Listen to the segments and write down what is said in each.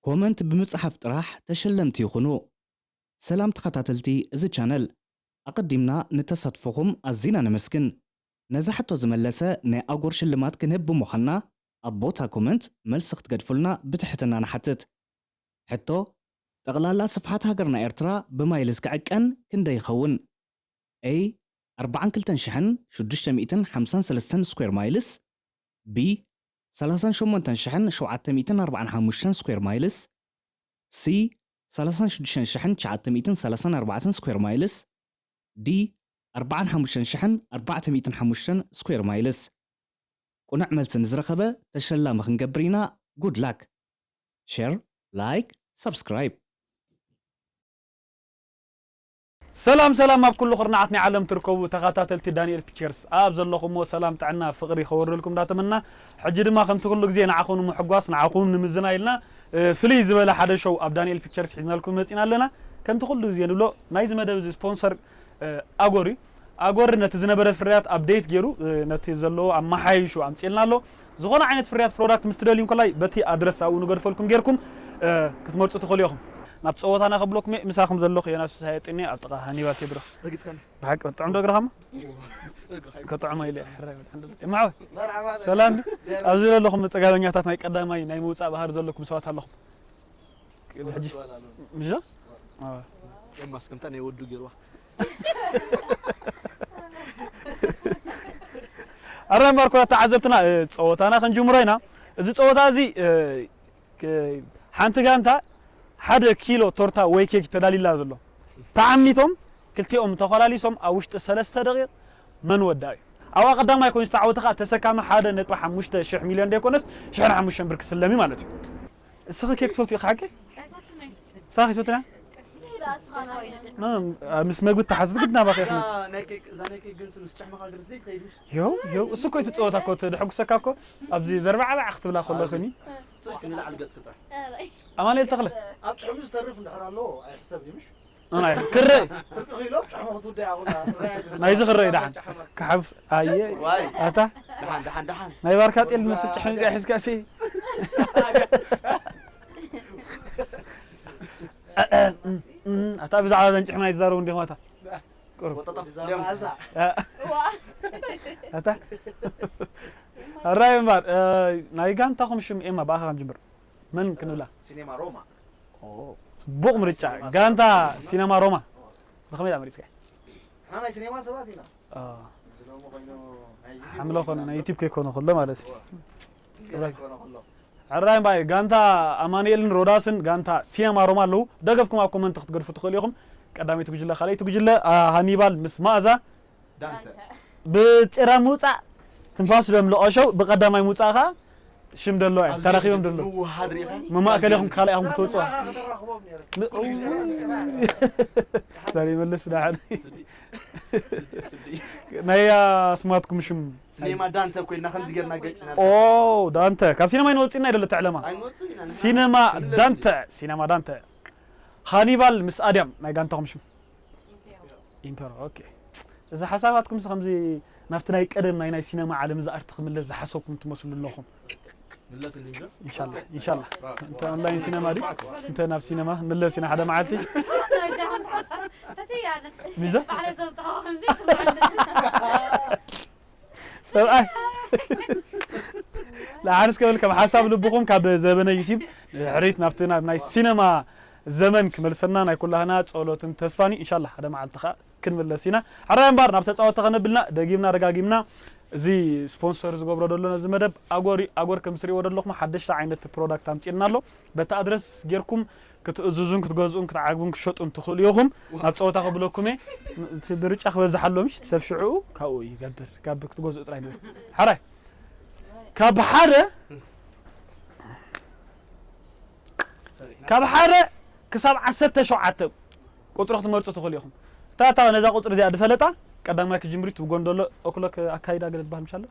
ኮመንት ብምጽሓፍ ጥራሕ ተሸለምቲ ይኹኑ። ሰላም ተኸታተልቲ እዚ ቻነል፣ ኣቐዲምና ንተሳትፎኹም ኣዚና ነመስግን። ነዛ ሕቶ ዝመለሰ ናይ ኣጎር ሽልማት ክንህብ ብምዃንና፣ ኣብ ቦታ ኮመንት መልሲ ክትገድፉልና ብትሕትና ንሓትት። ሕቶ፣ ጠቕላላ ስፍሓት ሃገርና ኤርትራ ብማይልስ ክዕቀን ክንደይ ይኸውን? A፣ ኣርባዓን ክልተን ሽሕን ሽዱሽተ ሚእትን ሓምሳን ሰለስተን ስኩዌር ማይልስ፣ B፣ ሰላሳን ሸሞንተን ሽሕን ሸውዓተ ሚእትን ኣርባዓን ሓሙሽተን ስኩዌር ማይልስ፣ C፣ ሰላሳን ሽዱሽተን ሽሕን ትሽዓተ ሚእትን ሰላሳን ኣርባዕተን ስኩዌር ማይልስ፣ D፣ ኣርባዓን ሓሙሽተን ሽሕን ኣርባዕተ ሚእትን ሓሙሽተን ስኩዌር ማይልስ። ቁኑዕ መልሲ ንዝረኸበ ተሸላሚ ክንገብር ኢና። ጉድ ላክ። ሼር፣ ላይክ፣ ሳብስክራይብ። ሰላም ሰላም፣ ኣብ ኩሉ ኩርናዓት ናይ ዓለም ትርከቡ ተኸታተልቲ ዳንኤል ፒክቸርስ፣ ኣብ ዘለኹሞ ሰላም፣ ጥዕና፣ ፍቕሪ ከወርደልኩም እንዳተመና፣ ሕጂ ድማ ከምቲ ኩሉ ግዜ ንዓኹም ንምሕጓስ፣ ንዓኹም ንምዝናይ ኢልና፣ እ፣ ፍልይ ዝበለ ሓደ ሾው ኣብ ዳንኤል ፒክቸርስ ሒዝናልኩም መጺና ኣለና። ከምቲ ኩሉ ግዜ ንብሎ፣ ናይዚ መደብ እዚ ስፖንሰር፣ እ፣ ኣጎር እዩ። ኣጎር ነቲ ዝነበረ ፍርያት ኣፕዴት ገይሩ፣ እ፣ ነቲ ዘለዎ ኣመሓይሹ ኣምጺእልና ኣሎ። ዝኾነ ዓይነት ፍርያት ፕሮዳክት ምስ ትደልዩ እንኮላይ በቲ ኣድረስ ኣብኡ ንገድፈልኩም ጌርኩም፣ እ፣ ክትመርጹ ትኽእሉ ኢኹም። ናብ ጸወታና ከብለኩም እየ፣ ምሳኹም ዘለኹ ዮናስ ሳየጥኒ ኣብ ጥቓ ሃኒባል ቴድሮስ። ረጊጽካኒ። ብሓቂ ጥዑም ዶ እግርኻ እሞ? ከጥዕሞ ኢለ እየ፣ ሕራይ በል፣ ሓንደበት። እማዕወ፣ መርሓባ። ሰላም ድዩ? ኣብዚ ዘለኹም መጸጋበኛታት ናይ ቀዳማይ ናይ ምውጻእ ባህሪ ዘለኩም ሰባት ኣለኹም። ሕጂ ትበላለሁ። ምሽ ዶ? ኣዎ። ጨም ማስቀምጣ ናይ ወዱ ገይርዋ። ኣረ እምበኣር ኩራት ተዓዘብትና፣ እ፣ ጸወታና ክንጅምሮ ኢና። እዚ ጸወታ እዚ፣ እ፣ ክ-፣ ሓንቲ ጋንታ ሓደ ኪሎ ቶርታ ወይ ኬክ ተዳሊላ ዘሎ። ተዓሚቶም ክልቲኦም ተኾላሊሶም ኣብ ውሽጢ ሰለስተ ደቂቕ መን ወዳእ እዩ። ኣብኣ ቀዳማይ ኮይኑ ዝተዓወተ ኸኣ ተሰካሚ ሓደ ነጥቢ ሓሙሽተ ሽሕ ሚልዮን ደይኮነስ ሽሕን ሓሙሽተን ብር ክስለም እዩ ማለት እዩ። እስኺ ኬክ ትፈትዊ ኢኺ ሓቂ? ንስኻ ክትፈትያ? እ፣ ምስ መግቢ ተሓዝ ግድ ናባኺ እያ ክትመጽእ። ናይ ኬክ፣ እዛ ናይ ኬክ ግን ምስ ጭሕምኻ ግን ስለ ትኸይድ ምሽ? የው፣ የው፣ እሱ እኮ እዩ እቲ ጸወታ እኮ፣ እቲ ደሐጉሰካ እኮ፣ ኣብዚ ዘርባዕባዕ ክትብላ ከለኽኒ። ስቕ ክንብል ዓል ገጽ ክጥራሕ። ኣማኑኤል ተኽለ። ኣብ ጭሕሙ ዝተርፍ እንድሕር ኣለዎ፣ ኣይሕሰብ እዩ ምሽ? ኣናይ፣ ክረ-፣ ፍርቂ ኪሎ ጭሕሙ ክትውዳእ ኣኹላ፣ ራያ ናይዚ ክረ እዩ ደሓን። ጭሕሙ። ክሓብስ፣ ኣየ፣ ዋይ። ኣታ፣ ደሓን፣ ደሓን፣ ደሓን። ናይ ባርካ ጤል ዝመስል ጭሕሚ እዚኣ ሒዝካ እሲ። ኣታ ብዛዕባ ዘን ጭሕሚ ኣይትዛረቡ እንዲኹም ኣታ። ቁሩብ። ወጠጠ። ብዛዕባ እዛ። እ። ዋ። ኣታ። ኣራይ እምበር፣ እ፣ ናይ ጋንታኹም ሽም ኤማ ብኣኻ ክንጅምር። መን ክንብላ? ሲኔማ ሮማ። ኦ፣ ጽቡቕ ምርጫ። ሲኔማ ጋንታ ሮማ። ሲነማ ሮማ። ብኸመይ ደኣ መሪጽካ? ንሕና ናይ ሲኔማ ሰባት ኢና። አ። እዚ ሎሚ ኮይኑ ናይ ዩቲዩብ ሓምለ ኮነ፣ ናይ ዩቲዩብ ከይኮነ ከሎ ማለት እዩ። ዋ። ግዜ ጽቡቕ። ከይኮነ ከሎ። ሕራይ እምባይ፣ ጋንታ ኣማኑኤልን ሮዳስን ጋንታ ሲነማ ሮማ ኣለዉ። ደገፍኩም ኣብ ኮመንት ክትገድፉ ትኽእሉ ኢኹም። ቀዳመይቲ ጉጅለ፣ ካልኣይቲ ጉጅለ፣ አ፣ ሃኒባል ምስ መኣዛ። ዳንተ። ብጭራ ምውጻእ፣ ትንፋስ ደም ልቐሸው፣ ብቐዳማይ ምውጻእ ኸኣ ሽም ደሎ እያ፣ ኣብዚ ተራኺቦም ደሎ። ምውሃድ ሪኢኻ? መማእከል ኢኹም፣ ካልኣይ ኢኹም ክትወጽኡ። ም-፣ ዛሬ መለስ ደሓን። ስዲ። ስዲ። ናይ ኣስማትኩም ሽም። ሲኔማ ዳንተ ኮይና ከምዚ ጌርና ገጭና። ኦ፣ ዳንተ። ካብ ሲኔማ ኣይንወጽእና ይደሎ ተዕለማ። ኣይንወጽእን ኢና። ሲኔማ ንለምድ። ዳንተ፣ ሲኔማ ዳንተ። ሃኒባል ምስ ኣድያም ናይ ጋንታኹም ሽም። ኢምፔሮ፣ ኦኬ። እዚ ሓሳባትኩም ሲ ከምዚ ናብቲ ናይ ቀደም ናይ፣ ናይ ሲነማ ዓለም እዚ ኣርቲ ክምለስ ዝሓሰብኩም ትመስሉ ኣለኹም። ምለስ እንዲ ምለስ? ኢንሻላህ፣ ኢንሻላህ። ራ-፣ እንተ ኦንላይን ሲነማ ድዩ? እንተ ናብ ሲነማ ምለስ ኢና ሓደ መዓልቲ። ሚዛ? ባዕለይ ዘምጽኦ ከምዚ ይስምዓኒ። ሰብኣይ። ለዓል እስከ በል ከም ሓሳብ ልብኹም ካብ ዘበነ ዩቲዩብ ድሕሪት ናብቲ ናብ ናይ ሲነማ ዘመን ክመልሰና ናይ ኩላህና ጸሎትን ተስፋን እዩ። ኢንሻላህ ሓደ መዓልቲ ኸኣ ክንምለስ ኢና። ሕራይ እምበር ናብ ተጻወትቲ ከነብልና ደጊምና ደጋጊምና እዚ ስፖንሰር ዝገብሮ ዘሎ ነዚ መደብ ኣጎር እዩ። ኣጎር ከም ትሪእዎ ዘለኹም ሓደሽቲ ዓይነት ፕሮዳክት ኣምጺእና ኣሎ። በቲ ኣድረስ ጌርኩም ክትእዝዙን ክትገዝኡን ክትዓግቡን ክትሸጡን ትኽእሉ ኢኹም። ናብ ጸወታ ከብለኩም እየ። እቲ ምርጫ ክበዝሕ ኣሎ ምሽ፣ እቲ ሰብ ሽዕኡ ካብኡ ይገብር። ካብ ክትገዝኡ ጥራይ ንብል። ሕራይ። ካብ ሓደ፣ ካብ ሓደ ክሳብ ዓሰርተ ሸውዓተ ቁጽሪ ክትመርጹ ትኽእሉ ኢኹም። እታ፣ እታ ነዛ ቁጽሪ እዚኣ ዝፈለጣ ቀዳማይ ክጅምር እዩ። እቲ ብጎን ዘሎ ኦክሎክ ኣካይዳ ገለ ዝበሃል ምሽ ኣሎ?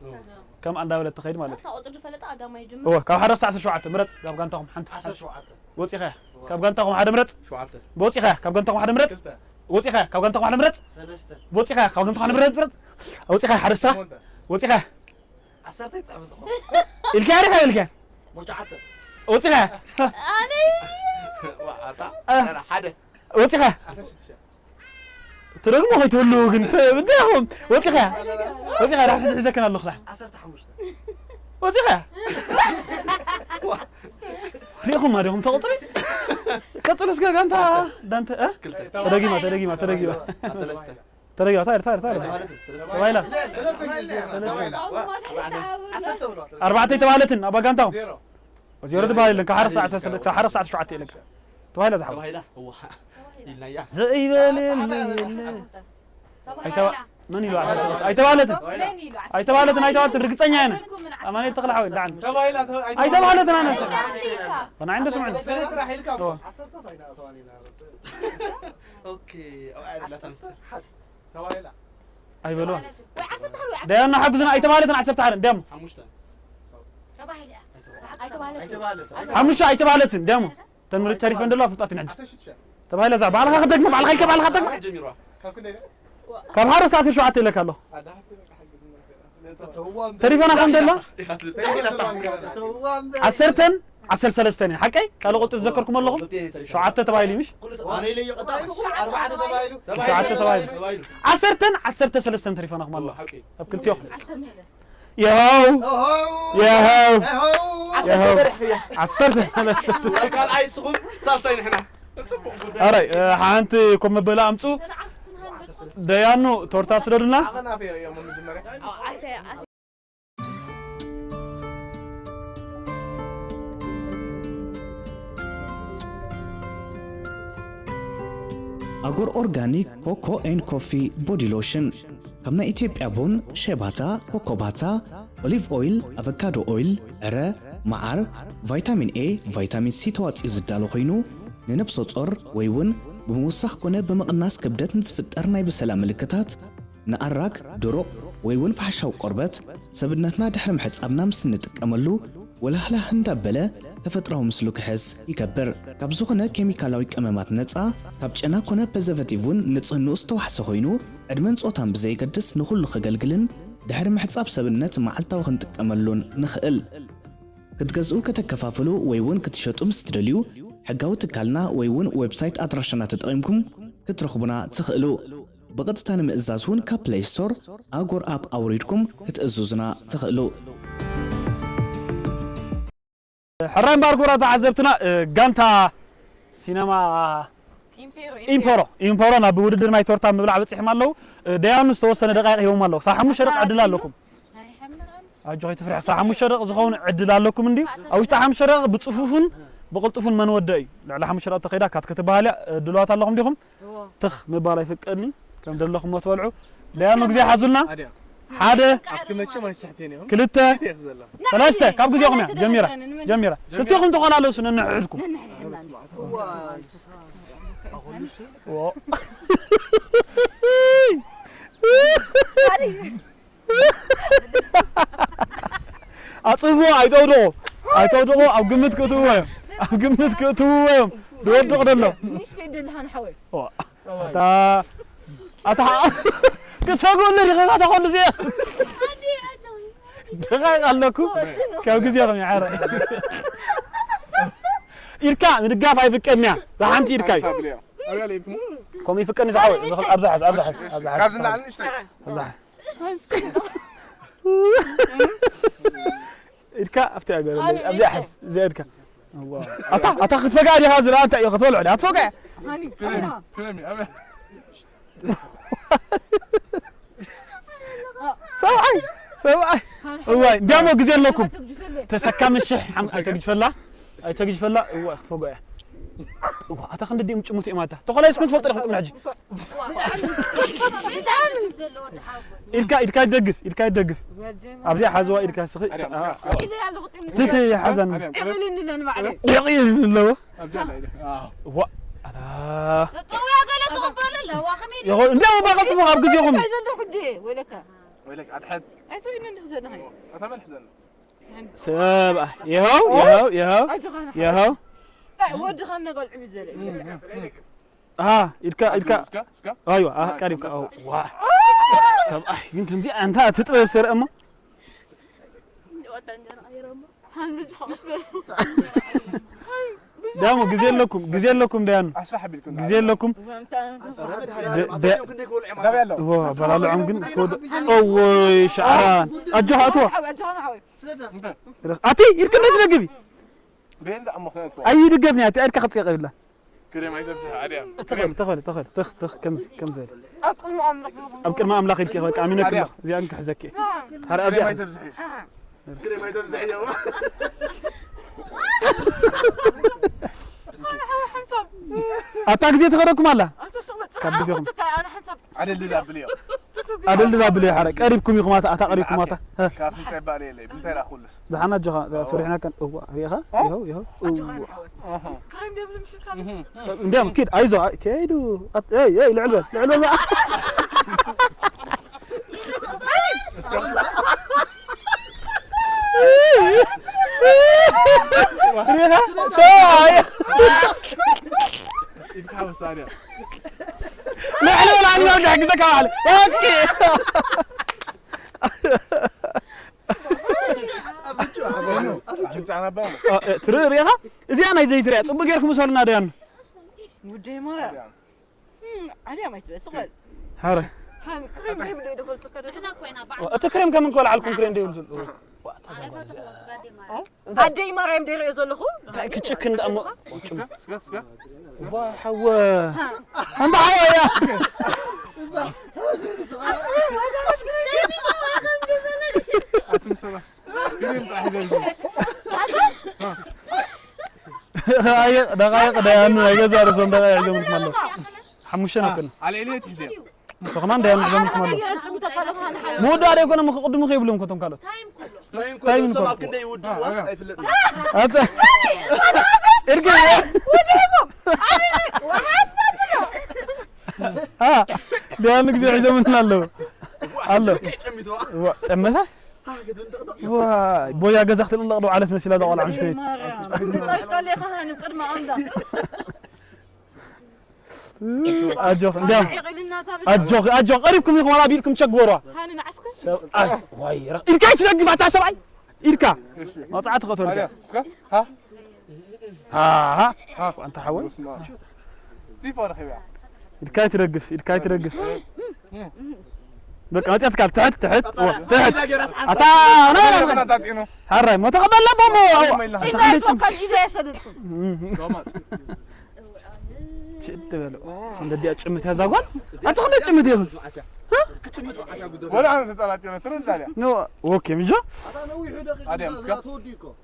ከምኣ እንዳበለት ትኸይድ ማለት እዩ። እታ ቁጽሪ ዝፈለጣ ቀዳማይ ይጅምር። እወ፣ ካብ ሓደ ክሳብ ዓሰርተ ሸውዓተ ምረጽ፣ ካብ ጋንታኹም ሓንቲ። ዓሰርተ ሸውዓተ። ወጺኻ እያ። ካብ ጋንታኹም ሓደ ምረጽ። ሸውዓተ። ወጺኻ እያ። ካብ ጋንታኹም ሓደ ምረጽ። ክልተ። ወጺኻ እያ። ካብ ጋንታኹም ሓደ ምረጽ። ሰለስተ። ወጺኻ እያ። ካብ ጋንታኹም ሓደ ምረጽ፣ ምረጽ። ወጺኻ እያ። ሓደ ስራ። ሸሞንተ። ወጺኻ እያ። ዓሰርተ ይጽሕፍ እንተኾነ። ኢልካ ዲኻ ኢልካ? ሞጫዓተ። ወፂኻ። ኣነ ዋኣታ እ። ሓደ ወፂኻ። ትደግሞ ከይትህልው ግን ተ- እንታይ ኢኹም? ወፂኻ። ወፂኻ ዳ ሒዘክን ኣለኹ ዳ። ዓሰርተ ሓሙሽተ ወፂኻ። ሪኹም ኣዲኹም ተቆጥሪ። ቀጥሉ እስከ ጋንታ ዳንተ እ? ተደጊማ ተደጊማ ተደጊማ ሰለስተ ተደጊማ ታይር ታይር ታይር ማለት ሰለስተ ተባሂላ ዓሰርተ ብሏት ኣርባዕተ ተባህለትን ኣባ ጋንታኹም ዜሮ ዜሮ ዝበሃል የለን ካብ ሓደ ክሳዕ ሰለስተ ካብ ሓደ ክሳዕ ሸውዓተ የለን ተባሂላ ዝሓወ ተባሂላ እዋ ኢልናያ ዘይበል የለ ኣይተባ መን ኢሉ ኣይተባህለትን መን ኢሉ ኣይተባህለትን ኣይተባህለትን ርግፀኛ የነ ኣማኑኤል ተኽለ ሓወይ ዳዓን ተባሂላ ኣይተባህለትን ኣነ ንዓይ እንደ ስምዑ ጥራሕ ኢልካ እዋ። ዓሰርተ ሳይና ተዋኒና ኦኬ ኣብኣ ያላ ተምስተር ተባሂላ ኣይበልዋ ወይ ዓሰርተ ሓደ ወይ ደያና ሓግዝና ኣይተባህለትን ዓሰርተ ሓደ እንዲያሞ ሓሙሽተ ተባሂላ ኣይተባህለት ኣይተባህለት ሓሙሽተ ኣይተባህለትን እንዲያሞ ተን ምርት ተሪፈን ደለዋ ፍልጣት ይንዕድ ዓሰርተ ሽዱሽተ ተባሂላ እዛ ባዕልኻ ክደግሞ ባዕልኻ ኢልካ ባዕልኻ ክደግሞ ጀሚሯ ካብ ክንደይ ካብ ሓደ ክሳዕ ሸውዓተ ኢለካ ኣለኹ ኣዳሓት በቃ ሓግዝና ተዋም ተሪፈና ከም ደሎ ኢኻ ትብል ተባሂላ ተዋም ዓሰርተን ዓሰርተ ሰለስተን ሓቀይ ካልእ ቁፅሪ ዝዘከርኩም ኣለኹም ሸውዓተ ተባሂሉ ምሽ ኣነ ኢለ ይቐጣ ኣርባዕተ ተባሂሉ ሸውዓተ ተባሂሉ ተባሂሉ ዓሰርተን ዓሰርተ ሰለስተን ተሪፈናኹም ኣሎ ሓቂ ኣብ ክልቲኹም ይኸው ይኸው ይኸው ዓሰርተ ሰለስተን ካልኣይ ስኹም ሳልሳይ ንሕና ኣራይ ሓንቲ ኮም መበላ ኣምፁ ደያኑ ቶርታ ስደዱና ኣቐና ፈረ እዮም መጀመርያ ኣጎር ኦርጋኒክ ኮኮ ኤንድ ኮፊ ቦዲ ሎሽን ካብ ናይ ኢትዮጵያ ቡን፣ ሸባታ፣ ኮኮባታ፣ ኦሊቭ ኦይል፣ ኣቨካዶ ኦይል፣ ዕረ፣ መዓር፣ ቫይታሚን ኤ፣ ቫይታሚን ሲ ተዋፂኡ ዝዳሎ ኮይኑ ንነብሰ ጾር ወይ እውን ብምውሳኽ ኮነ ብምቕናስ ክብደት ንዝፍጠር ናይ ብሰላ ምልክታት ንኣራግ ድሩቕ ወይ እውን ፋሕሻዊ ቆርበት ሰብነትና ድሕሪ ምሕጻብና ምስ እንጥቀመሉ ወላህላህ እንዳበለ ተፈጥራዊ ምስሉ ክሕዝ ይገብር። ካብ ዝኾነ ኬሚካላዊ ቀመማት ነጻ፣ ካብ ጨና ኮነ ፐዘቨቲቭ እውን ንጽህንኡ ዝተዋሕሰ ኮይኑ ዕድመን ጾታን ብዘየገድስ ንኹሉ ከገልግልን ድሕሪ ምሕጻብ ሰብነት መዓልታዊ ክንጥቀመሉን ንኽእል። ክትገዝኡ ከተከፋፍሉ ወይ እውን ክትሸጡ ምስ ትደልዩ ሕጋዊ ትካልና ወይ እውን ዌብሳይት ኣድራሻና ተጠቒምኩም ክትረኽቡና ትኽእሉ። ብቐጥታ ንምእዛዝ እውን ካብ ፕለይ ስቶር ኣጎር ኣፕ ኣውሪድኩም ክትእዝዙና ትኽእሉ። ሕራይ እምበኣር ክቡራት ተዓዘብትና ጋንታ ሲነማ ኢምፖሮ ኢምፖሮ ናብ ውድድር ናይ ቶርታ ምብላዕ በፂሖም ኣለዉ። ደያኑ ዝተወሰነ ደቃይቕ ሂቦም ኣለዉ። ክሳብ ሓሙሽተ ደቂ ዕድል ኣለኩም። ኣጆኺ ትፍርሒ። ክሳብ ሓሙሽተ ደቂ ዝኸውን ዕድል ኣለኩም እንድዩ። ኣብ ውሽጢ ሓሙሽተ ደቂ ብፅፉፍን ብቕልጡፍን መን ወደ እዩ። ልዕሊ ሓሙሽተ ደቂ ተኸይዳ ካት ክትበሃል እያ። ድልዋት ኣለኹም ዲኹም? ትኽ ምባል ኣይፍቀድኒ። ከም ደለኹም ትበልዑ። ደያኑ ግዜ ሓዙልና። ሓደ ኣብቲ መቸም ኣይስሕትን እዮም ክልተ ቴክ ዘላ ሰለስተ ካብ ግዜኹም እያ ጀሚራ ጀሚራ ክልቲኹም ተኾላለሱ ነንሕድኩም ኣፅብዎ ኣይተውድቑ ኣይተውድቑ ኣብ ግምት ክእትውዎ እዮም ኣብ ግምት ክእትውዎ እዮም ዝወድቕ ዘሎ ንእሽተይ ደልሃን ሓወይ ኣታ ኣታ ክትሰግኡኒ ዲኻ ተኾሉ ዚኣ ደቓይቕ ኣለኩ ካብ ግዜኹም ይሓረ ኢድካ ምድጋፍ ኣይፍቀድንያ ብሓንቲ ኢድካ እዩ ሳብልያ ኣብያ ለይፍሙ ከምኡ ይፍቀድኒ ዝሓወ ኣብዚ ሓዝ ኣብዚ ሓዝ ኣብዚ ሓዝ ካብዚ ንላዕሊ ንእሽተይ ኣብዚ ሓዝ ኢድካ ኣብቲ ኣገር ኣብዚኣ ሓዝ እዚኣ ኢድካ ኣታ ኣታ ክትፈጋ ዲኻ ዝረኣ እንታይ እዩ ክትበልዖ ዲኻ ትፈጋ ትረሚ ትረሚ ኣብያ ሰብኣይ ሰብኣይ እዋይ እንዲያሞ ግዜ ኣለኩም ተሰካሚ ሽሕ ሓም- ኣይተግጅፈላ ኣይተግጅፈላ እዋ ክትፈጎ እያ እዋ ኣታ ክንዲ ዲም ጭሙት እዮም ኣታ ተኾላይስኩም ትፈልጡ ኢኹም ቅድሚ ሕጂ ኢድካ ኢድካ ይደግፍ ኢድካ ይደግፍ ኣብዚኣ ሓዝዋ ኢድካ ስኺ ትቲ ሓዘን ኣለዎ ኣብዚያ ላይ ዋ ኣታ ጠጠውያ ገለ ተቕበሉ ኣለዋ ከመይ ይኸው እንዲያሞ ባቐልጥፎ ኣብ ግዜኹም ዘሎ ሕጂ ወለካ ወይለክ ኣትሐት ኣይትብኒ እንዲህ ዘለኻ ኣታ መልሕ ዘሎ ሰብኣ ይኸው ይኸው ይኸው ኣጆኻና ይኸው ወድኻ ነቐልዕቢ ዘለ ሃ ኢድካ ኢድካ እስካ እስካ ኣይዋ ኣህ ቀሪብካ ኣው ዋ ሰብኣይ ግን ከምዚ ኣንታ እቲ ጥበብ ሰርአ እሞ ሃንዱ ዝኸምስ በል ዳያኑ ግዜ ኣለኩም፣ ግዜ ኣለኩም ዳያኑ። ኣስፋሕ ኣቢልኩም ግዜ ኣለኩም። ደ- ደ- እዎ፣ ኣበላልዖም ግን ክወደ-፣ እወይ፣ ሸዕራን። ኣጆኻ፣ ኣትዋ። ኣቲ፣ ኢድክ እንዴት ትደግፊ? ኣይድገፍን እያ፣ ኣቲ፣ ኢድካ ክትፅየቕ የብላ። ክሬም ኣይተብዝሕ፣ ኣድያ። ተኸል፣ ተኸል፣ ተኸል፣ ተኽ፣ ተኽ፣ ከምዚ፣ ከምዚ በል። ኣብ ቅድሚ ኣምላኽ ኢልኪ፣ በቃ፣ ኣሚነኪ ኣለኹ። እዚኣ እንክሕዘኪ። ሓረ ኣብዚኣ። ክሬም ኣይተብዝሕ። ክሬም ኣይተብዝሕ፣ እያ። ኣታ ግዜ ተኸደኩም ኣላ። ካብ ግዜኹም። ኣደልድል ኣብልዮ። ኣደልድል ኣብልዮ፣ ሓረ ቀሪብኩም ኢኹም፣ ኣታ፣ ኣታ ቀሪብኩም፣ ኣታ። ካብ ፍንጫ ይባል የለይ። ብምንታይ ደኣ ኩሉስ? ደሓን ኣጆኻ፣ ፈሪሕናካ። እዋ፣ ሪኢኻ? ይኸው፣ ይኸው። እዋ። ክሬም ደብል ምሽካ። እንዲያም ኪድ፣ ኣይዞ፣ ኣይ፣ ከይዱ። ኣት-፣ ኤይ፣ ኤይ፣ ልዕል በል፣ ልዕል በል። ሪኢኻ? ሰብኣይ። ኢድካ ሓወስ፣ ኣድያ። ልዕል በል፣ ኣድያ፣ ክሕግዘካ በዓል። ኦኬ። ኣፍንጫ፣ ኣፍንጫ። ኣፍንጫ ነበር። እ፣ እ፣ ትርኢ ሪኢኻ? እዚኣ ናይ ዘይትሪኣ፣ ጽቡቅ ጌርኩም ምሰሉና ደያኑ። ውደይ ማርያም። እም፣ ዓድያ ማይ ትበል፣ ትኽእል። ሃረ። ሃን፣ ክሬም ደይብሉ ይደኸል፣ ትኽእል። ንሕና ኮይና ባዕልና እቲ ክሬም ከምን ክበልዓልኩም ክሬም ደይብሉ ዘሎ። ዋ፣ ተዛጓል እዚኣ። ኣደይ ማርያም ደይርእዮ ዘለኹ። እንታይ ክጭክ እንዳ እሞ። ስጋ፣ ስጋ፣ ስጋ። ዋ፣ ሓወ። ኣንታ ሓወ እያ። ኣቱም ሰባት። ክሬም ጥራሕ ይደልዩ። ደቃይቅ፣ ደቃይቅ፣ ደያኑ ናይ ገዛ ርእሶም ደቃይቅ ሒዞምልኩም ኣለዉ። ሓሙሽተ ናብ ቅድሚ። ኣልዒልዮ ትሕዝዮ። ንሱ ከማን ደያኑ ሒዞምልኩም ኣለዉ። ምውዳእ ደይኮነ፣ ምኽ-፣ ቅድሙ ከይብሉም ኮቶም ካልኦት። ታይም እኮ። ታይም እኮ። ኣብ ክንደይ ይውድእዋስ ኣይፍለጥን። ኣታ-፣ እርግጥ። አ፣ ደያኑ ግዜ ሒዞምልና ኣለዉ። ኣሎ። ጨሚቶ። ዋ፣ ጨመታ? ዋይ፣ ቦያ ገዛ ክትልለቕ ዶ ዓለት መሲላ እዛ ቆልዓ ምሽክነይት። ማርያም። ትጠይቀለይ ከሃኒ ቅድሚ ኣምዳ። ኣጆኽ፣ እንዲያም። ዕቕልና ታብ-፣ ኣጆኽ፣ ኣጆኽ፣ ቀሪብኩም ኢኹም፣ ዋላ ቢልኩም ቸግበሯ። ሃኒ ንዓስከ? ሰብ-፣ ኣይ፣ ዋይ፣ ረ-፣ ኢድካ ኣይትደግፍ፣ ኣታ ሰብኣይ። ኢድካ። መጽዓቲ ኸተወልካ። ኣያ፣ እስከ፣ ሃ? ኣሃ። ኣንታ ሓወይ። በስመ ኣብ። ቲፎ ረኺብያ። ኢድካ ኣይትደግፍ፣ ኢድካ ኣይትደግፍ። በቃ መጽያት ካል ትሕት፣ ትሕት፣ ዋ፣ ትሕት። ኣታ፣ ና፣ ና፣ ና። ኣታጢኑ። ሓራይ፣ ሞ ተቐበል ኣለቦ፣ ሞ፣ ኣው፣ ኢዛ ኣታ ክንደይ ጭም-፣ ይትወከል፣ ኢዛ የሰደድኩም። እም። ዶማት። ችድ በሉ። እንደ ዲያ ጭምት ያዛጓል። ኣታ ክንደይ ጭምት ይኹን? ወላ ኣነ ተጠራጢረ፣ ትርዳልያ። ኖ፣ ኦኬ፣ ምጆ? ኣድያም እስከ።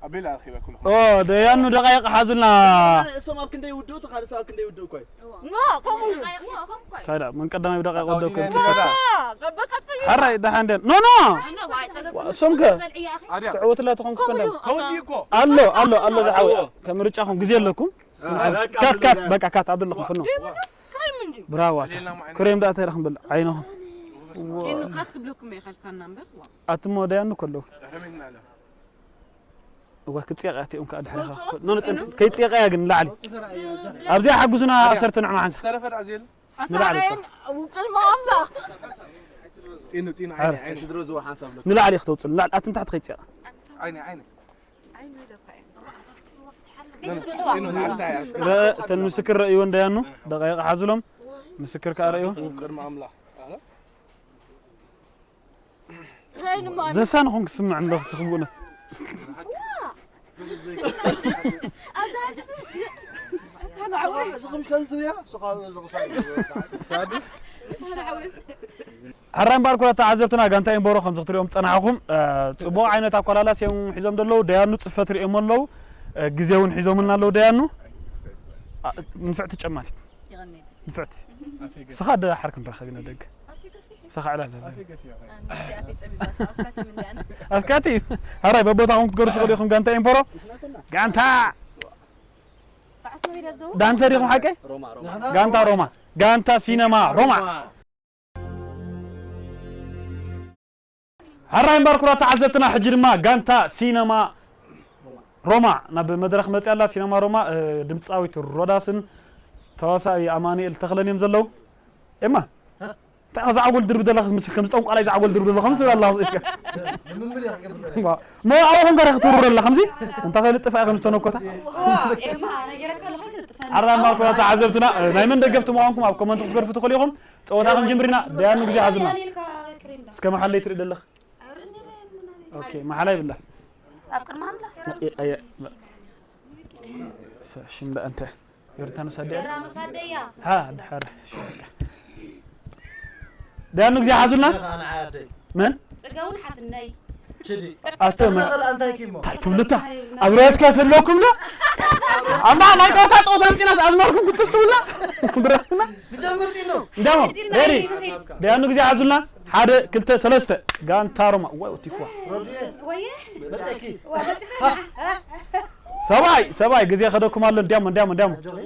ኣቤላ ረኺበ ኩሉ። ኦ፣ ደያኑ ደቃይቕ ሓዙልና። እሶም ኣብ ክንደይ ይውድኡ፣ እቲ ካልእ ሰብ ኣብ ክንደይ ይውድኡ እኮ እዩ። ኖ፣ ከምኡ እዩ። ታዲያ መን ቀዳማይ ብደቃይቕ ወደኩም? ኖ፣ ቀበቀጥ እዩ። ሓራይ ደሓን ደን። ኖ፣ ኖ። ኖ፣ ዋይ፣ ጸገም ዋ፣ እሶም ከ? በልዕያ፣ ኣኺ። ኣድያ። ትዕወትላ ተኾንኩ ከምኡ ከንደን። እዩ። ተወዲ እኮ። ኣሎ፣ ኣሎ፣ ኣሎ ዝሓወ። ከምርጫኹም ግዜ ኣለኩም። አ፣ በቃ ካት፣ ካት፣ ብሎ። በቃ ካት፣ ኣብደለኹም ፍኖ። ደይ ብሎ፣ እንታይ ምንድን? ብራዋ፣ ሌላ ታታ። ማዕና። ክሬም ዳኣ እንታይ ኢኹም በል፣ ዓይንኹም። ኬኑ ካት ክብለኩም እየ፣ ካልካና እምበር፣ ዋ። ኣትሞ ደያኑ ከለዉ። ርሕም ይናለ። እዋ፣ ክጽየቕ እያ፣ እቲኦም ከኣ ድሕሪኻ። ኖ፣ ኖ፣ ጽን-፣ ከይጽየቕ እያ ግን፣ ንላዕሊ። ኣብዚኣ ሓጉዙና፣ ኣርያ። ዓሰርተ ንዕማ ሓንሳ። ዝተረፈ ዳኣ ዜል። ንላዕሊ ኣታ እኮ። ዓይን፣ ውቅል ማማ። ጢኑ፣ ጢኑ፣ ኣረ። ዓይኒ፣ ዓይኒ። ድሮ ዝዋ ሓንሳብ ሎ። ንላዕሊ ክትወጽእ፣ ንላዕሊ፣ ኣቲ ንታሕቲ ከይጽየቕ። ዓይኒ፣ ዓይኒ። ረ-፣ እተን ምስክር ረእይወን ደያኑ፣ ደቃይቕ ሓዝሎም፣ ምስክር ከኣ ረእይዎ። ቅድሚ ኣምላኽ። ዘሳንኹም ክስምዕ እንዶ ክስኽም ብእውነት። ሕራይ እምበኣር ኩራ ተዓዘብትና፣ ጋንታ ኤምቦሮ ከም ዝኽትሪኦም ዝጸናሕኹም፣ እ፣ ጽቡቕ ዓይነት ኣኮላላስ እዮም ሒዞም ዘለዉ። ደያኑ ጽፈት ርእዮም ኣለዉ። እ፣ ግዜ እውን ሒዞምልና ኣለዉ ደያኑ። ኣ፣ ንፍዕቲ ጨማቲት። ንፍዕቲ። ስኻ ደሓር ክንራኸብ ኢና ደገ። ስኻ ዕላል። ኣፍካቲ። ሕራይ በቦታኹም ክትገሩ ትኽእሉ ኢኹም ጋንታ ኤምቦሮ። ጋንታ። ዳንተ ዲኹም ሓቀይ? ጋንታ ሮማ። ጋንታ ሲነማ ሮማ። ሕራይ እምበኣር ኩራ ተዓዘብትና፣ ሕጂ ድማ ጋንታ ሲነማ ሮማ ናብ መድረኽ መፅያ ኣላ። ሲነማ ሮማ፣ እ፣ ድምፃዊት ሮዳስን ተዋሳኢ ኣማኑኤል ተኽለን እዮም ዘለዉ። ኤማ፣ እንታይ ዛዕጎል ድርብ ደላ ከምስል ከም ጠንቋላይ ዛዕጎል ድርብ ደላ ከምስል ኣላ። ሞ ኣብኹም ጋር ክትውሩ ደላ ከምዚ እንታ ከልጥፋ ከም ዝተነኮታ። ኤማ ነገረካ ለኹ ትጥፋ። ሓራም ማልኮ ተዓዘብትና ናይ መን ደገፍቲ ምዃንኩም ኣብ ኮመንት ክትገርፉ ትኽእሉ ኢኹም። ጸወታ ከም ጅምሪና ደያኑ ግዜ ሓዝና። እስከ መሓለይ ትርኢ ደለኽ። ኦኬ መሓላይ ብላ። ኣብ ቅድሚ ኣምላኽ ኣየ ሽም ደኣ እንተ ዮርዳኖስ ኣደያ ዮርዳኖስ ኣደያ ሃ ድሓር ሽወካ ደያኑ ግዜ ሓዙልና። መን ጽጋውን ሓትነይ ኣቶ መ እንታይ ኪሞ እንታይ ትብልታ ኣብ ራያትካ ተለኩም ዶ ኣማ ናይ ጸወታ ጸወታ ምጽናስ ኣዝማርኩም ክትጽውላ ድረስና ዝጀምር ጢኑ እንዳሞ ሬዲ ደያኑ ግዜ ሓዙልና ሓደ ክልተ ሰለስተ ጋንታ ሮማ ወይ ወቲፍዋ ሮድየ ወየ መጸኪ ወበጽኻ ሰብኣይ ሰብኣይ ግዜ ከደኩም ኣሎ እንዲያሞ እንዲያሞ እንዲያሞ ጆኺ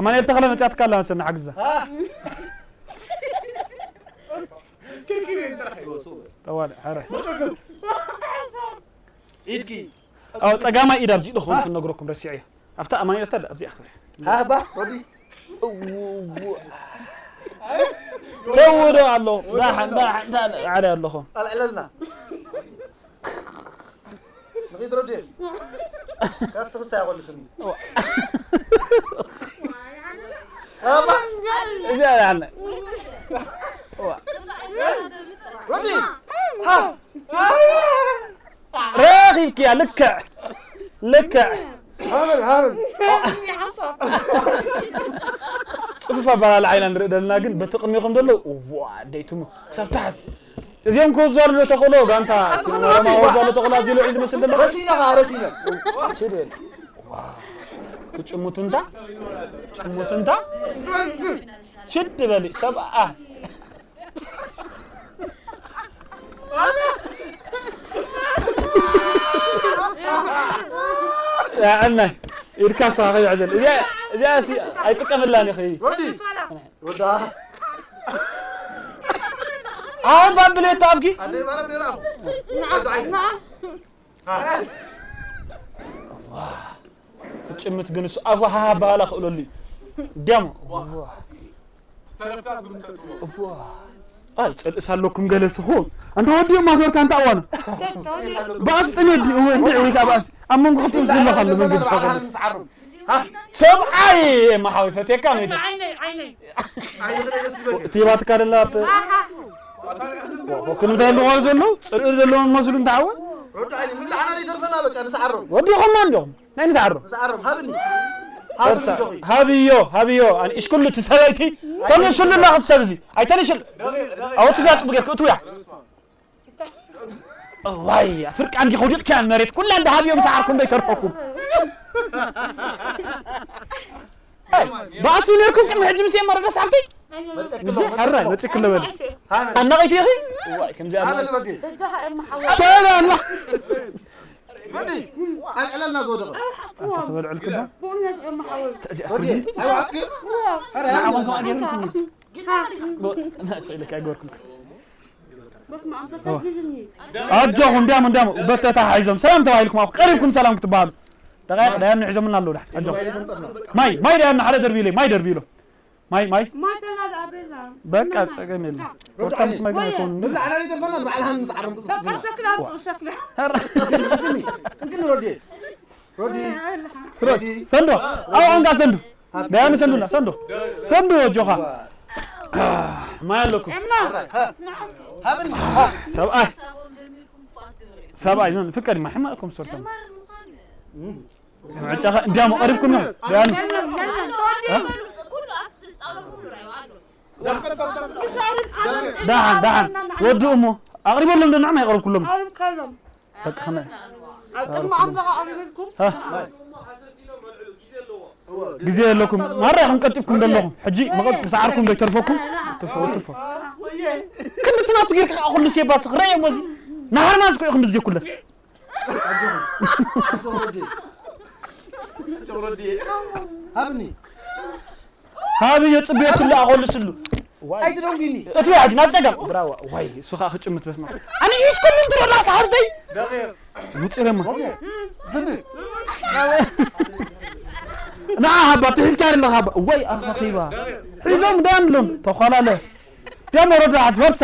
ኣማኑኤል ተኽለ መጽያትካ ኣላ መሰና ሓግዛ አ ጠዋል ሓረ ኢድኪ ኣብ ጸጋማይ ኢድ ኣብዚ ኢሉ ክኸውን ክነግረኩም ረሲዐ ኣብታ ኣማኑኤል ተለ ኣብዚ ኣኽብር ሃባ ሮዲ ተውዶ ኣሎ ዳሓን ዳሓን ዳሓን ዓደ ኣለኹ ኣልዕለልና ንኺድ ሮዲ ካብቲ ክስታይ ኣቆልስኒ ሃባ እዚኣ ዳሓን ሮዲ ሃ ረኺብክያ ልክዕ ልክዕ ሃብል ሃብል ጽፉፍ ኣባላልዓ ኢና ንርኢ ዘለና ግን በቲ ቅድሚኹም ዘለዉ ዋ ደይትሙ ክሳብ ታሕት እዚኦም ክወዝዋሉ ዶ ተኽእሎ ጋንታ ሮማ ክወዝዋሉ ተኽእሎ ኣብዚ ልዑል ዝመስል ዘሎ ረሲና ኸዓ ረሲና ችድ በል ክጭሙት እንታ ጭሙት እንታ ችድ በል ሰብኣ ጥዕናይ ኢድካ ሳኻ ከይሕዘል እዚኣ እዚኣ ሲ ኣይጥቀመላን ኢኺ ሮዲ ሮዳ ኣሁን ባምብሌት ኣፍኪ ኣደይ ባረት ነይራ ትጭምት ግን እሱ ኣፉ ሃሃ በሃላ ክእለሉ እዩ ደሞ ኣይ ጸልእስ ኣለኩም ገለ ስኹ ኣንተ ወዲኦም ማዞርታ ኣንተ ኣዋኑ ባእሲ ጥሜት ድዩ ወይ እንዲዕ ወይ ከዓ ባእሲ ኣብ መንጎ ክልቲኦም ዝህለኽ ኣሎ መንገዲ ዝፈቐደ ሰብኣይ ማሓዊ ፈቴካ መይተ ዓይነይ ዓይነይ ቲባትካ ደላ ክንምታይ ኣለዋ ዘሎ ጽልኢ ዘለዎም መስሉ እንተዓወ ሮዳ ዓይኒ ምብላዕና ዘይተርፈና በቃ ንስዓሮም ወዲኹማ እንዲኹም ናይ ንስዓሮም ንስዓሮም ሃብኒ ሃብዮ ሃብዮ ኣነ እሽኩሉ እቲ ሰበይቲ ተነሽሉ እና ክሰብ እዚ ኣይተነሽል ኣወትፍያ ጽቡቅ ጌርክ እትውያ ዋይ ፍርቃ እንዲ ከውዲቕክያ መሬት ኩላ እንዲ ሃብዮም ሰዓርኩም ዶ ይተርፈኩም ባእሲ ነርኩም ቅድሚ ሕጂ ምስ የመረደ ሳብቲ እዚ ሕራይ መፅእ ክለበል ኣናቒት ኢኺ ዋይ ከምዚ ኣላ ሃበል ረዲ ተላላ ረዲ ኣልዕለልና ዝወደቐ ተበልዕልክባ ረዲ ኣይዋዕጥኪ ንዓኹም ከማ ገይርኩም ስእልካ ኣይገበርኩም ኣጆኹም እንዲያም እንዲያም በተታ ሓይዞም ሰላም ተባሂልኩም ኣኹ ቀሪብኩም ሰላም ክትበሃሉ ደቃይቅ ዳያኑ ሒዞምና ኣለዉ ዳሕን ኣጆኹም ማይ ማይ ዳያኑ ሓደ ደርቢ ኢለ ማይ ደርቢ ኢሎም ማይ ማይ ማተላ ዳቤላ በቃ ጸገም የለ ወርታ ምስ ማይ ግን ኣይኮኑ ንብላዕ ናይ ደፈና ንባዕልሃን ንስዓሮም ሸክላ ሸክላ እንግን ረዲ ረዲ ሰንዶ ኣብ ኣንጋ ሰንዶ ዳያኑ ሰንዱና ሰንዶ ሰንዶ ኣጆኻ ማይ ኣለኩም ሃብኒ ሰብኣይ ሰብኣይ ምን ፍቀድ ማይ ማይ ኮም ሶርታ ምዕጫኻ እንዲያሞ ቀሪብኩም ነው ዳያኑ ዳሓን ዳሓን ወዱ እሞ ኣቕሪበሎም ዶ ንዓማ ይቐረብኩሎም በቃ ኸመ ኣብ ቅድሚ ኣምላኽ ኣቕሪበልኩም ግዜ የለኩም ማራ ኢኹም ቀልጢፍኩም ዘለኹም ሕጂ መቐጥ ምስ ዓርኩም ዶ ይተርፈኩም ትርፎ ትርፎ ክንድቲ ናቱ ጌርካ ከዓ ኩሉ ሴባስ ክረእዮም ወዚ ንሃርማዝ ኮ ኢኹም ብዜ ኩለስ ሃብኒ ሃብዮ ጽብዮ ኩሉ ኣኾልስሉ ኣይትደንጉኒ እቱ ያጅ ናብ ጸጋም ብራዋ ዋይ እሱ ኸዓ ክጭምት በስማ ኣነ ኢሽ ኩሉ እንትሮላ ሳሕርተይ ውጽረማ ንዓ ሃባ ትሒዝካ ኣለኻ ሃባ ወይ ኣኻኺባ ሒዞም ዳንሎም ተዃላለስ ደም ወረዳ ኣትፈርሳ።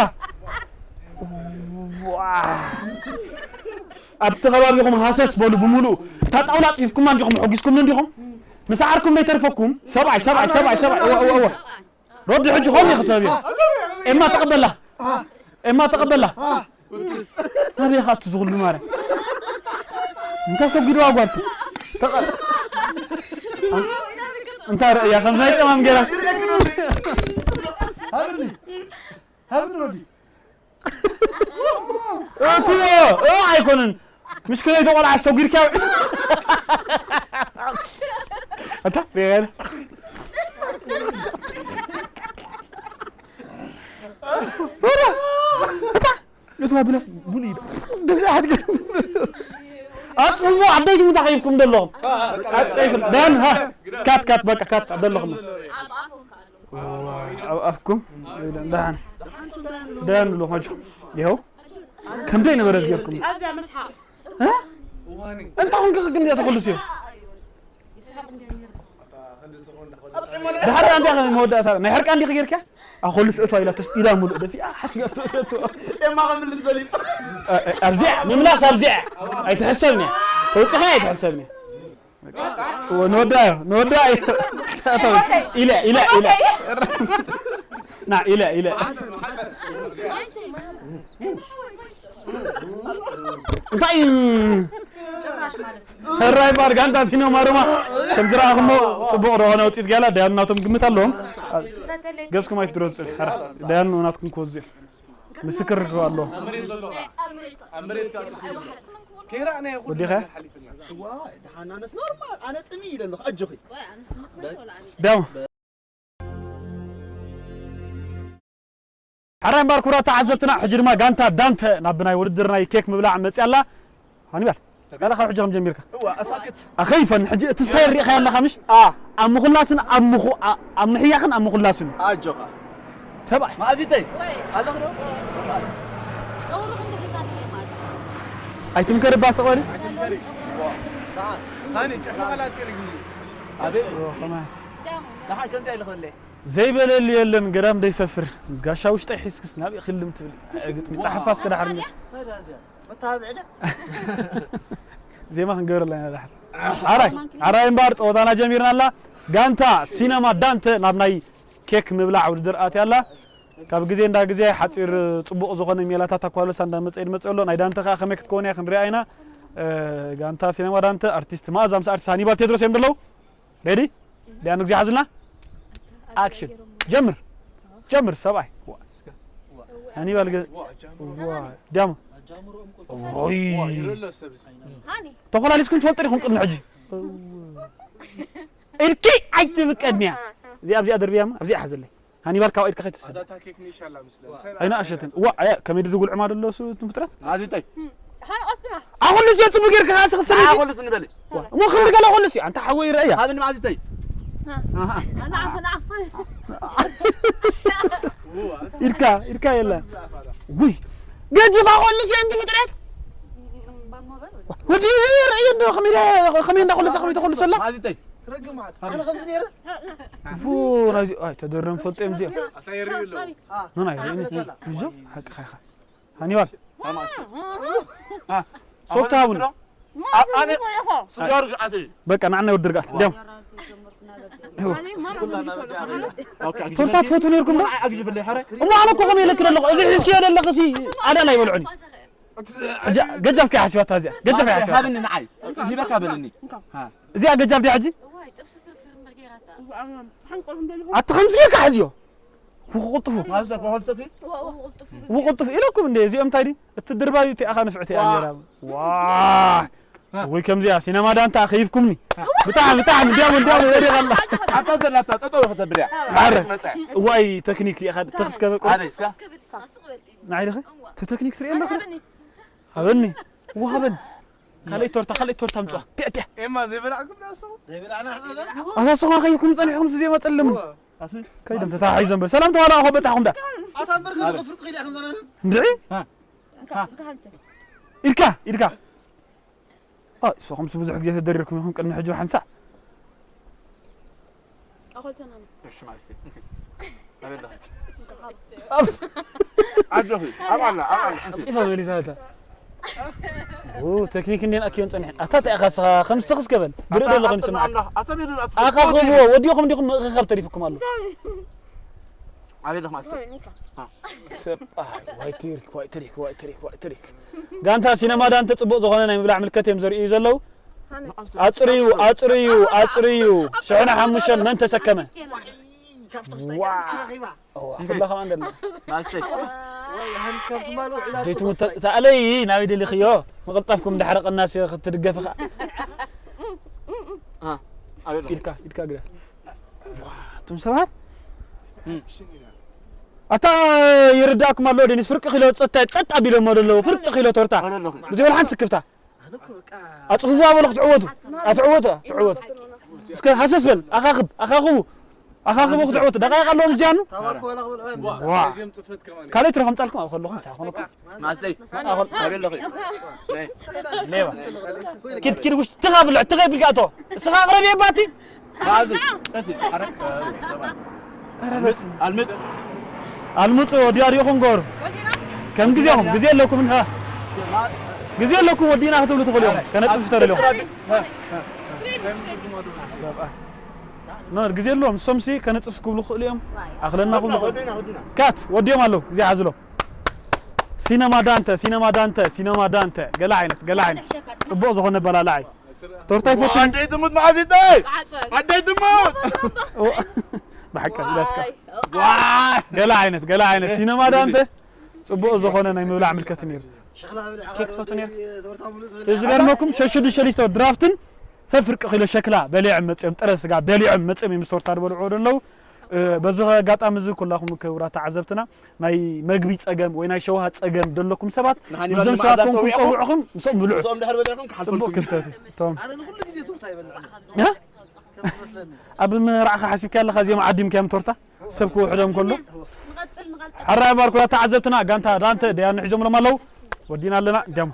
ኣብቲ ከባቢኹም ሃሰስ በሉ ብምሉኡ። እታ ጣውላ ኣጽፊፍኩማ እንዲኹም፣ ሕጊዝኩምኒ እንዲኹም። ምስ ዓርኩም ዘይተርፈኩም። ሰብኣይ፣ ሰብኣይ፣ ሰብኣይ፣ ሰብኣይ። እወ፣ እወ፣ እወ። ሮዲ ሕጂ ኾም ይኽተብ እዩ። ኤማ ተቐበላ። ኤማ ተቐበላ። ናበይ ኻኣ እቱ ዝኹሉ ማርያም? እንታ ሰጒድዋ ጓልሲ። ተቐ-፣ እንታ ርእያ ከም ናይ ጸማም ገይራ። ሃብኒ። ሃብኒ ሮዲ። እትዎ፣ እ፣ ኣይኮነን። ምሽ ከመይ ተቆልዓ ሰጒድካ። ኣታ፣ ሪጋ ኢለ። እታ፣ እትዋ ብላስ ቡን ኢለ። እንደዚህ ኣድርገ። ኣጥፍዎ፣ ዓደይ ይሙታ ከይፍኩም ደለኹም። ኣጸይፍል። ደን፣ ሃ። ካት፣ ካት፣ በቃ፣ ካት፣ ደለኹም። ኣብ ኣፍኩም ደህና ደህና ብሎ ኾንጆ ይኸው ከምደይ ነበረት ጌርኩም። ኣብዛ መስሓቕ። እ? እንታይ ኾንክ ግን እያ ተኾልስ እዩ? ድሓር ኣንታ ከ መወዳእታ ናይ ሕርቃ እንዲኽ ጌርካ? ኣኾልስ እቷ ኢላ ተስ ኢላ ሙሉእ ደፊኣ ሓትያ ትእቶ። ኤማ ከምልስ ዘሊል። ኣብዚኣ ምምላስ ኣብዚኣ ኣይትሕሰብኒ። ተውጽኻ ኣይትሕሰብኒ። ንወዳ ንወዳ ኢለ ኢለ ኢለ ና ኢለ ኢለ እንታይ እዩ? ሕራይ ባር ጋንታ ሲኖማ ሮማ ከም ዝረኣኹሞ ጽቡቕ ዝኾነ ውጽኢት ገላ ዳያኑ ናቶም ግምት ኣለዎም። ገጽኩም ኣይትድረጹ። ሕራ ዳያኑ ናትኩም ክወዝኡ ምስክር ኣለዎ። ወዲኻ? እዋ፣ ደሓን ኣነስ ኖርማል፣ ኣነ ጥሚ ኢለ ኣለኹ፣ ኣጆኺ። ዳያኑ ሕራይ እምበር ክቡራት ተዓዘብትና፣ ሕጂ ድማ ጋንታ ዳንተ ናብ ናይ ውድድር ናይ ኬክ ምብላዕ መጽያ ኣላ። ሃኒባል፣ ጋላ ካብ ሕጂ ከም ጀሚርካ። እዋ፣ ኣሳክት። ኣኸይፈን፣ ሕጂ እቲ ስታይል ሪኢኻዮ ኣለኻ ምሽ? ኣ። ኣብ ምኹላስን ኣብ ምኹ-፣ ኣ-፣ ኣብ ምሕያኽን ኣብ ምኹላስን። ኣጆኻ። ሰብኣይ። ማእዚተይ። ወይ። ኣለኹ ዶ? ጨውሩ ክንዲ ሒዛ ትሪኢ ማእዛ። ኣይትምከሪ ባሰ ቆሊ። ሃኒ፣ ጭሕምኻ ላጽየሉ ግዜ። ኣቤት። ኦ፣ ከማት። ደሓን ከምዚኣ ኢለ ክበለ። ዘይበለሉ የለን፣ ገዳም ደይሰፍር። ጋሻ ውሽጠይ ሒዝክስ ናበይ ክልም ትብል? ግጥሚ ጸሓፋ እስከ ዳሕር። መተባብዒ ዶ? ዜማ ክንገብረላ ኢና ዳሕር። ዓራይ፣ ዓራይ እምበኣር ጸወታና ጀሚርና ኣላ። ጋንታ ሲነማ ዳንተ ናብ ናይ ኬክ ምብላዕ ውድድር ኣትያ ኣላ። ካብ ግዜ እንዳ ግዜ ሓጺር ጽቡቕ ዝኾነ ሜላታት ኣኳለሳ እንዳመጸ ይመጽእ ኣሎ። ናይ ዳንተ ከኣ ከመይ ክትከውን እያ ክንሪኣ ኢና። እ፣ ጋንታ ሲነማ ዳንተ ኣርቲስት መኣዛ ምስ ኣርቲስት ሃኒባል ቴድሮስ እዮም ዘለዉ። ሬዲ? ዲያኑ ግዜ ሓዙልና። ኣክሽን። ጀምር። ጀምር ሰብኣይ። ዋ። ሃኒባል ገ-፣ ዋ። ዲያሙ። ኦይ። ሃኒ። ተኾላሊስኩም ትፈልጡ ዲኹም ቅድሚ ሕጂ? ኢድኪ ኣይትብቀድንያ። እዚኣ ኣብዚኣ ደርብያማ፣ ኣብዚኣ ሓዘለይ። ሃኒባል ካብ ኢድካ ከይትስለ። ኣዳታ ኬክ ንሻላ ምስለ። ኣይና ኣሸትን። ዋ፣ ኣያ፣ ከመይ ድጉል ዕማድ ኣሎ እሱ፣ እቱም ፍጥረት? ኣዚጠይ። ኣኹሉ እዚኦ ጽቡቅ ጌርካ ከኣ ስኽስር ኢልካ። ኣኹሉ ስንበል። ዋ፣ እሞ ክንዲ ገለ ኩሉ ሲ፣ ኣንታ ሓወይ ረእያ። ሃብኒ ኣዚጠይ። ኣና፣ ኣና። ኢድካ፣ ኢድካ የለ። ውይ፣ ገጅፍ ኣኹሉ ሲ፣ ኣንቲ ፍጥረት። ወዲ ረእየ እንዶ፣ ከመይ ኢለ፣ ከመይ እንዳ ኩሉ ሰ፣ ከመይ ተኹሉ ሰላ? ኣዚጠይ። ክረግማት። ኣነ ከምዚ ነይረ። ቡ፣ ናይዚ፣ ኣይ፣ ተደረም ፈልጦ እዮም እዚኦም። ኣታ የርእዩ ኣለዉ። ኖ፣ ናይ፣ ናይ፣ ናይ፣ እዞ፣ ሓቅኻ ኢኻ። ሃኒባል። ሶፍት ሃቡኒ። ኣነ ስጋር ኣተ። በቃ፣ ንዓና ወዲ ርጋት። ደም። ኦኬ፣ ቶርታ ትፈትዉ ነይርኩም ዶ? ኣግጅፍለይ፣ ሓረ። እሞ ኣነ እኮ ከመይ ኢለክን ኣለኹ? እዚ ሒዝክዮ ዘለኽሲ ኣዳል ኣይበልዑኒ። ሕጂ ገጃፍ ከይሓስባታ እዚኣ። ገጃፍ ከይሓስባታ። ሃብኒ ንዓይ። ሂበካ በልኒ። ሃ። እዚኣ ገጃፍ ድያ ሕጂ? እዋይ፣ ጥብሲ ፍርፍር እምበር ጌራታ። ኣቲ ከምዚ ጌርካ ሕዝዮ። ውቁጥፉ። ማዘ ኮሆል ሰፊ? ውቁጥፉ። ውቁጥፉ ኢለኩም እንዴ፣ እዚኦም እንታይ ድዩ? እቲ ድርባዩ እቲ ኣኻ ንፍዕቲ እያ ዋ። ጌራ። ዋ። ሃ። ወይ ከምዚኣ ሲነማ ዳንታ ከይፍኩምኒ። ብጣዕሚ፣ ብጣዕሚ፣ እንዲያም፣ እንዲያም፣ ወዲቕ ኣላ። ኣታ ዘላታ ጠጠው ከተብልያ። ኣረ። መጸ። ዋይ፣ ተክኒክ ዲኻ፣ ተኽስከበ ቁ-፣ ኣበይ እስካ? ንዓይ ዲኺ? እቲ ተክኒክ ትርኢ ኣለኺ? ሃበኒ። ወሃበን። ካልኣይ ቶርታ፣ ካልኣይ ቶርታ ኣምጽዋ። ቲያ፣ ቲያ። ኤማ ዘይበላዕኩም ዶ ኣሰቡ? ዘይበላዕና ንሕና ኣለና። ኣታ ንስኹም ከይኩም ጸኒሕኩም ዜማ ጸልሙ። እወ። ከይዶም ተታሒዞም በል። ሰላም ተዋላ ኣኾ በጻኹም ዳ። ኣታ እምበር ከ ኣበይ? ፍርቂ ከይዳ ከም ዘናና። እንድዒ? ሃ። ኢድካ፣ ኢድካ። ኣይ፣ ንስኹም ብዙሕ ግዜ ተደሪርኩም ኢኹም ቅድሚ ሕጂ ሓንሳእ። ኣኾልተና። እሺ፣ ማለስተይ። ኣጆኺ ኣብ ኣላ ኣብ ኣላ። ቀልጢፋ መሊሳታ። ው፣ ቴክኒክ እንዴን ኣክዮን ጸኒሐ። ኣታ እንታይ ኢኻ ንስኻ ከም ስትኽስ ገበል። ድሮ ደለኹ ንስማዕ። ኣታ ቤሉ ኣታ ኣኻኽብዎ፣ ወዲኹም እንዲኹም ምእኽኻብ ተሪፍኩም ኣሎ። ኣቤት ለኽማስ ሰብ፣ ኣይ፣ ዋይ ትሪክ፣ ዋይ ትሪክ፣ ዋይ ትሪክ፣ ዋይ ትሪክ። ጋንታ ሲነማ ዳንተ ጽቡቕ ዝኾነ ናይ ምብላዕ ምልከት እዮም ዘርእዩ ዘለዉ። ኣጽርዩ፣ ኣጽርዩ፣ ኣጽርዩ። ሽሕነ ሓሙሽተን መን ተሰከመ? ዋ። እዋ፣ ኩላ ከማን ደለ። ማስተይ ደይትሙ ተኣለይ ናበይ ደሊኽዮ? ምቕልጣፍኩም እንዳሕረቐናስ ክትድገፍ ኸኣ። ኣቤት ኢድካ፣ ኢድካ ግዳ። ዋ፣ እቶም ሰባት። ኣታ ይርዳእኩም ኣሎ፣ ደኒስ ፍርቂ ኪሎ ጸጥ፣ ጸጥ ኣቢሎሞ ደለዉ። ፍርቂ ኪሎ ቶርታ። ብዘይ ወላ ሓንቲ ስክፍታ። ኣጽፍዋ በሉ ክትዕወቱ። ኣትዕወቱ፣ ትዕወቱ። እስከ ሃሰስ በል፣ ኣኻኽብ፣ ኣኻኽቡ። ኣኻኽቡ ክትዕወቱ። ደቃይቕ ኣለዎም ጃኑ። ዋ። ካልእ ትረኸም ጣልኩም ኣብ ከለኹም ሳኾነኩም። ማስተይ ኣኾል ኣቤት ለኺ ሌባ። ኪድ ኪድ ውሽጢ ትኻ ብልዕ ትኻ ይብልካ ኣቶ። እስኻ ኣቕረብ የባቲ። ማዚ ቀሲ ኣረ ሰባይ ኧረ በስ ኣልምጥ ኣልምፁ ወዲ ኣሪኹም ገሩ ከም ግዜኹም ግዜ ኣለኩም እንዳ ግዜ ኣለኩም ወዲና ክትብሉ ትኽእሉ እዮም ከነፅፍ ተደልዮም ሰብኣይ ኖ ግዜ ኣለዎም እሶምሲ ከነፅፍ ክብሉ ክኽእሉ እዮም ኣኽለና ክብሉ ክኽእሉ ካት ወዲኦም ኣለዉ ግዜ ሓዝሎም ሲነማ ዳንተ ሲነማ ዳንተ ሲነማ ዳንተ ገለ ዓይነት ገለ ዓይነት ፅቡቕ ዝኾነ በላልዓይ ቶርታ ይፈቱ ኣደይ ትሙት መዓዚተይ ኣደይ ትሙት ብሓቂ ኢላትካ ገለ ዓይነት ገለ ዓይነት ሲነማ ዳንተ ፅቡቕ ዝኾነ ናይ ምብላዕ ምልከት ነይሩ ኬክ ትፈቱ ነይሩ ዝገርመኩም ሸሽዱ ሸሊቶ ድራፍትን ፈፍርቂ ኪሎ ሸክላ በሊዖም መፅኦም ጥረ ስጋ በሊዖም መፅኦም እዮም ስቶርታ ዝበልዕዎ ዘለዉ በዚ ኣጋጣሚ እዚ ኩላኹም ክቡራት ተዓዘብትና ናይ መግቢ ፀገም ወይ ናይ ሸውሃ ፀገም ዘለኩም ሰባት ምስዞም ሰባት ኮንኩም ፀውዕኹም ምስኦም ብልዑ እኦም ድሕር በሊዕኩም ክሓልፈልኩም ክፍተት እቶም ኣነ ንኩሉ ግዜ ቱርታ ይበልዕ እ? ኣብ ምራዕኻ ሓሲብካ ኣለኻ እዚኦም ዓዲምካዮም ቶርታ ሰብ ክውሕዶም ከሎ ሕራይ ባርኩላ ተዓዘብትና ጋንታ ዳንተ ደያኑ ሒዞምሎም ኣለዉ ወዲና ኣለና እንዲያሞ